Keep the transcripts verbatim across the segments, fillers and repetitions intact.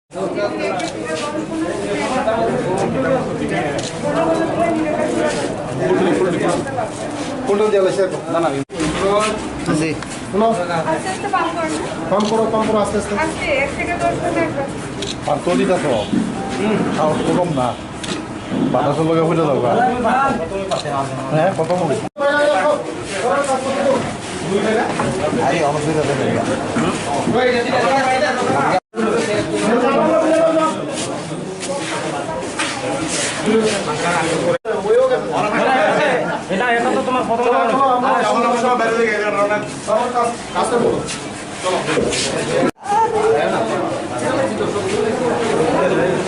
Photo dia la share. জি। শুনো। আস্তে আস্তে পাম্প করো। পাম্প করো, পাম্প করো আস্তে আস্তে। আস্তে, এক থেকে দশ পর্যন্ত একবার। আর তৈরি দেখো। আর গরম না। বাতাসের লগে উঠে যাও গা। হ্যাঁ, কত হবে? আরে, অসুবিধা নেই। এটা, এটা তো তোমার প্রথম লাগানো।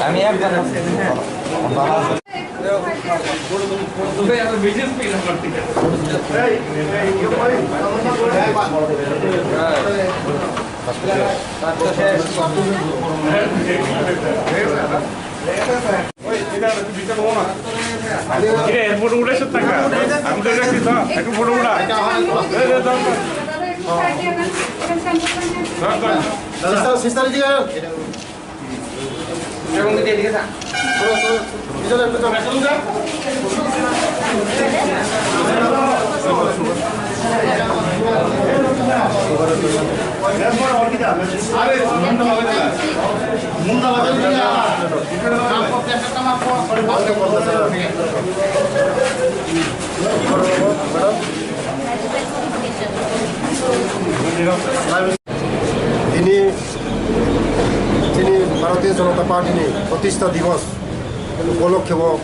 আমি একজন আছি। কিরে, এর ফটো উঠে সব টাকা? আমি তো দেখছি তো, একটু ফটো উঠা। এই, এই, দাও, দাও। দাও, দাও। সিস্টার, সিস্টার, এদিকে আয়। Tini, tini Bharatiya Janata Party ni Pratistha Divas upolokhe bo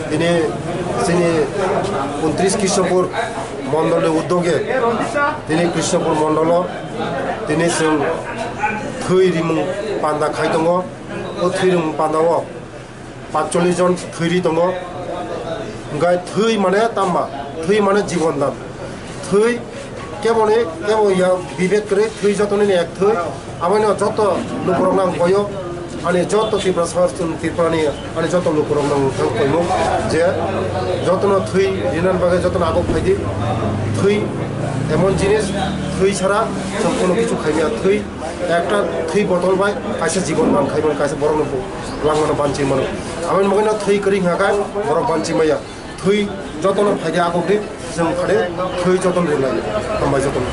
tini chini untris Krishnapur mondol ni uddoge tini Krishnapur mondolo tini chwng thwi rimung panda khai tongo. O thwi rimung panda o pachchollish jon thwi ri tongo. Hwnkhe thwi mane tamma, thwi mane jibon dan. Thwi keboni, kebo ya bibet kwrwi, thwi jotoni ni ek thwi. Aboni joto lukurok nang koyo, ani joto Tripura sar, Tripura ni ani joto lukurok nang thang koimo je jotono thwi rinan bagwi jotono agok phaidi. Thwi emon jinis, thwi sara chwng kono kichu khaimya. Thwi ekta thwi botol bai kaisa jibon man khai mano, kaisa borok no langmano banchi mano. Aboni bagwi no thwi kwrwi hwnka khe borok banchi maya. Thwi jotono phaidi agok di, chwng phade thwi jotono rinai. Hambai jotono.